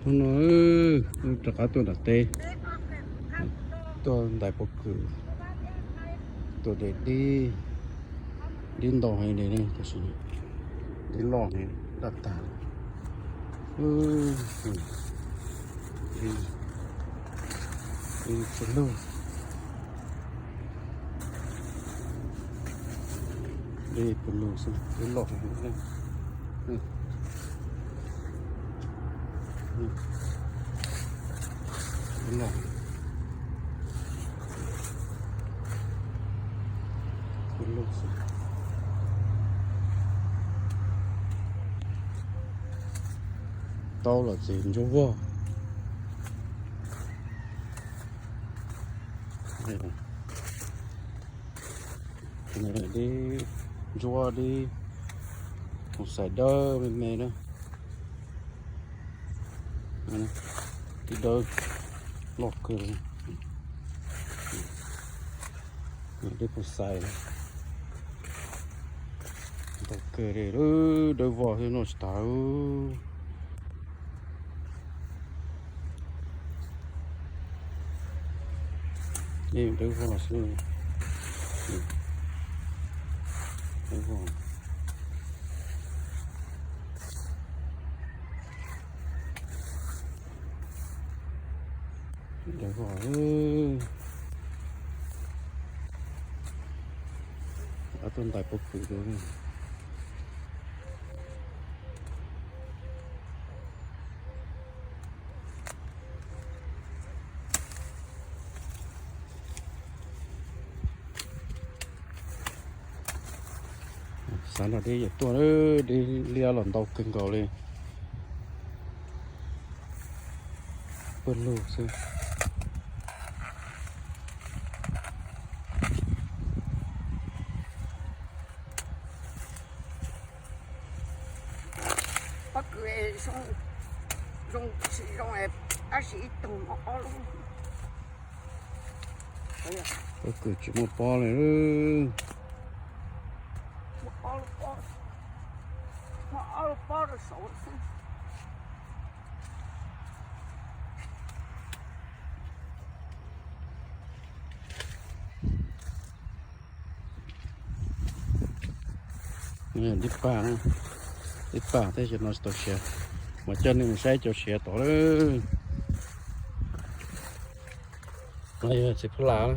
Hnub no wb rov qab tuaj nram teb, tuaj ntais pob kws, tuaj de dib, dib ntau heev li ne, tab sis dib loj heev daj tag. Dib, dib pawg lug, dib pawg lug xwb, dib loj heev. Dib loj, dib loj xwb. Tau los txiv ntsuab vog. Dib ntsuab, dib, mus xais dawb me me na. Dib dawb loj kawg. Dib pus xais ntau kawg li, dawb vog xwb noj tsis tag. Dib dawb vog xwb, dawb vog. Dawb vog. Ob tug ntais pob kws rau. Xav nrog dib yuav tuaj, dib liab los ntau kawg nkaus li. Pawg lug xwb. Pob kws zoo, zoo tsis zoo, tab sis ib tug muaj ob lub. Pob kws tsis muaj pob li. Muaj ob lub pob, muaj ob lub pob rau saud xwb. Dib pag, dib pag thiab, cov no tsis tau siav, mas coj nej mus saib cov siav tod lawm. No yog txiv phuj las,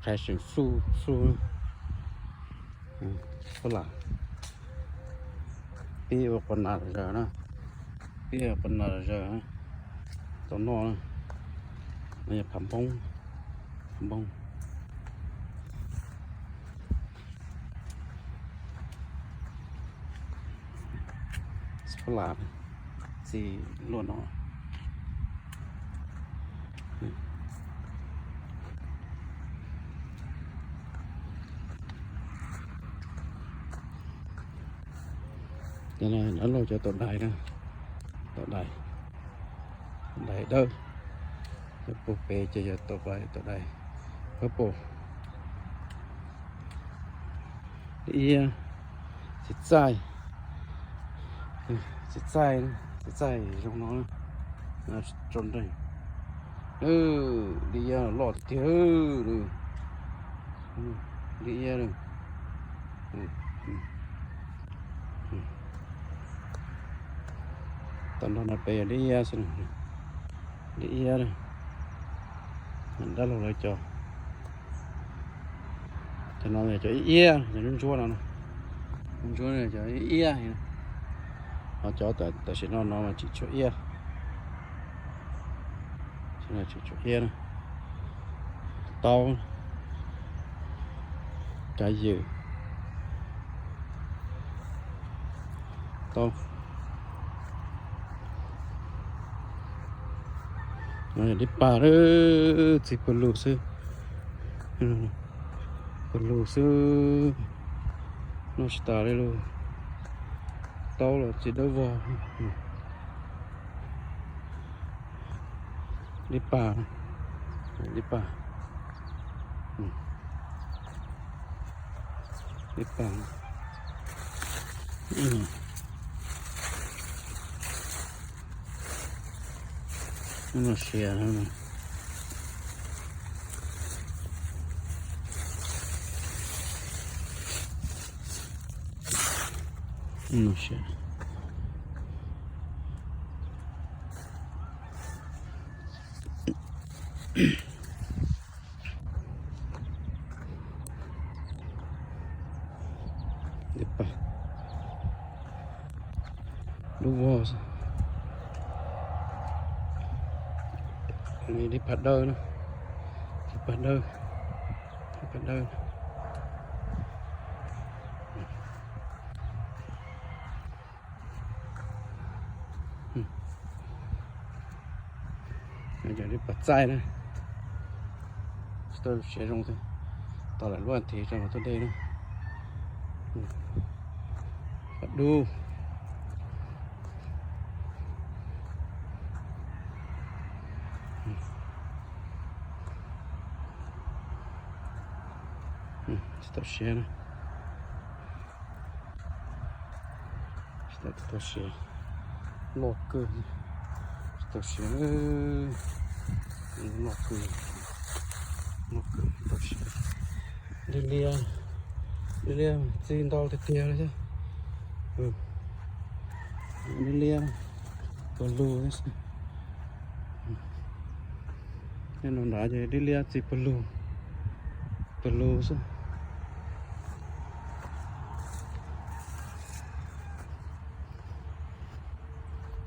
qhais seem fluj fluj, phuj las. Pib ua qos nas zawg na, pib ua qos nas zawg tau noj na. No yog phav npoob, phav npoob. Txiv phuj las, txiv luaj no. Cov no lawv cov tau dais na, tau dais, dais dawb. Cov puag pem ces yog tau dais, tau dais purple. Dib iab, txiv txaij, txiv txaij, txiv txaij zoo no, tso nreeg. Dib iab loj tiag tiag li. Dib iab li. Tau nrog no pem yog dib iab xwb, dib iab. Dab laug lawv cov, cov no yog cov ib iab, cov ntsuab ntsuab no, ntsuab cov ib iab. Ho cov tam sim no no mas tseem tshuav iab, tseem tshuav iab na. Taub, kav ywm, taub. No yog dib pag, txiv pawg lug xwb, pawg lug xwb, noj tsis tas li lauj. Taub los txiv dawb vog. Dib pag, dib pag, dib pag. Noj siav no. Noj siav. Dib pag, dub vog xwb. Dib pag dawb na, dib pag dawb, dib pag dawb. Cov dib pag txaij na, tsis tau siav zoo thiab, tos lawm lub as thiv tso mas tuaj de na. Pag dub. Tsis tau siav na. Tsis tau siav, loj kawg, tsis tau siav, loj kawg, loj kawg, tsis tau siav. Liab liab, liab liab txi ntau tiag tiag li thiab. Liab liab pawg lug thiab xwb. Nyob no nrad ces liab liab txi pawg lug, pawg lug xwb.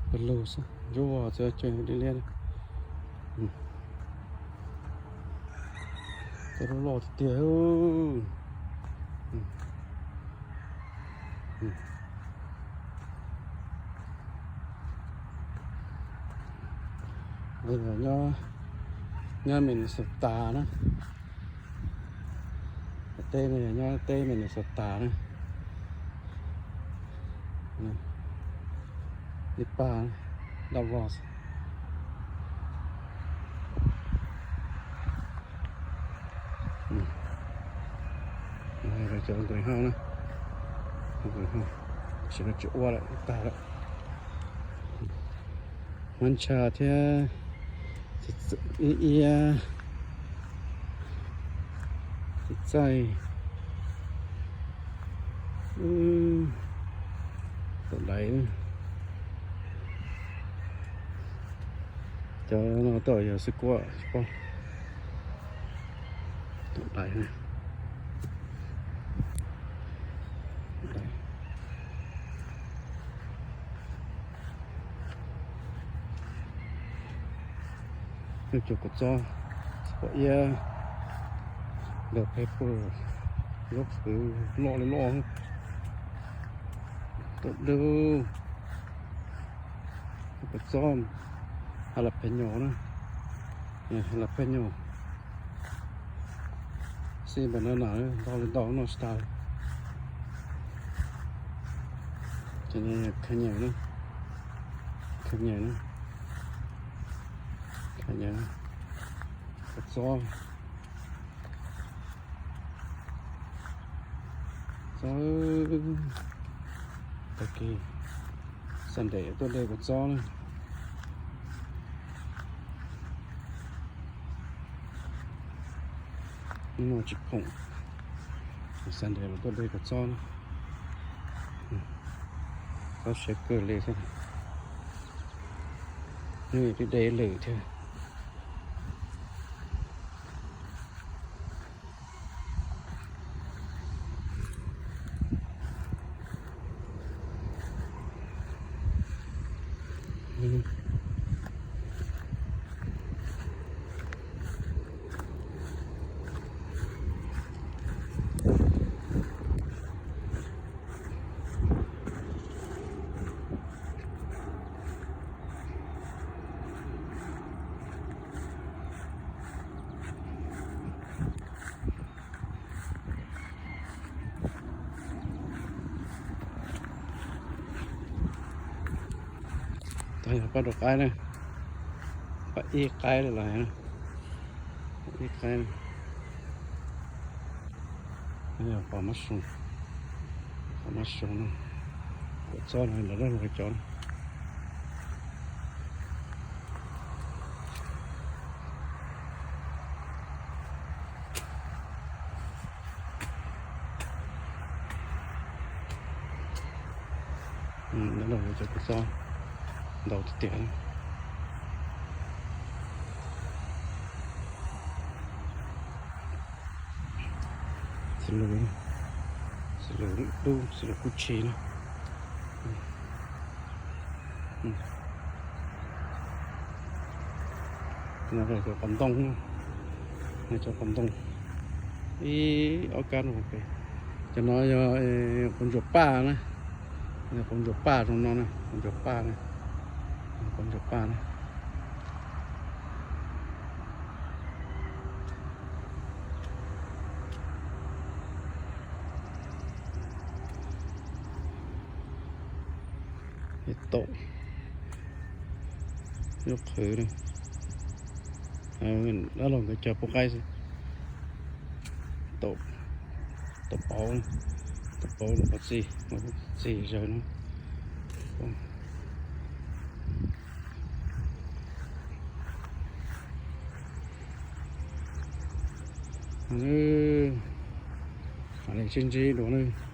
Pawg lug xwb, ntsuab vog txawm tseem liab liab. Cov loj loj tiag tiag. Nyob Minnesota na. Teb no yog nyob teb Minnesota na. Dib pag, dab vog. Cov nqus hauj na, nqus hauj, tam sim no tsis ua lawm, tag lawm. Hmab ntsha thiab, ib iab, txiv txaij, taum daiv. Cov no tej yog xwb kuaj, taum daiv. Cov kua txob, kua iab, bell pepper, zaub qhwv loj li loj. Taum dub, kua txob jalapeño na, jalapeño, seed banana, ntau li ntau noj tsis tag. Cov no kha nyeem na, kha nyeem na, kha nyeem, kua txob. Txob, tag kis Sunday tuaj de kua txob na. Hnub no tsis phoom, Sunday los tuaj de kua txob na. Txob siab kawg li thiab. Hnub no twb de lwm thiab. Tau yog paj rau qaib na, paj ib qaib lawm los, paj ib qaib. Yog pom mab soo, pom mab soo no, kua txob no lawv loj loj cov. Dab laug cov kua txob ntau tiag tiag. Xws li, xws li lub, xws li kuj tshis na. Cov qos ntoo, cov qos ntoo ib ob kab no. Cov no yog quav ntsuas paj na, quav ntsuas paj zoo no na, quav ntsuas paj na, quav ntsuas paj na. Taum, lub qhwv, dab laug nkawd cog pub qaib xwb. Taum, taum pauv, taum pauv los qhov txi, qhov txi zawg no. Mam li sib ntsib dua na.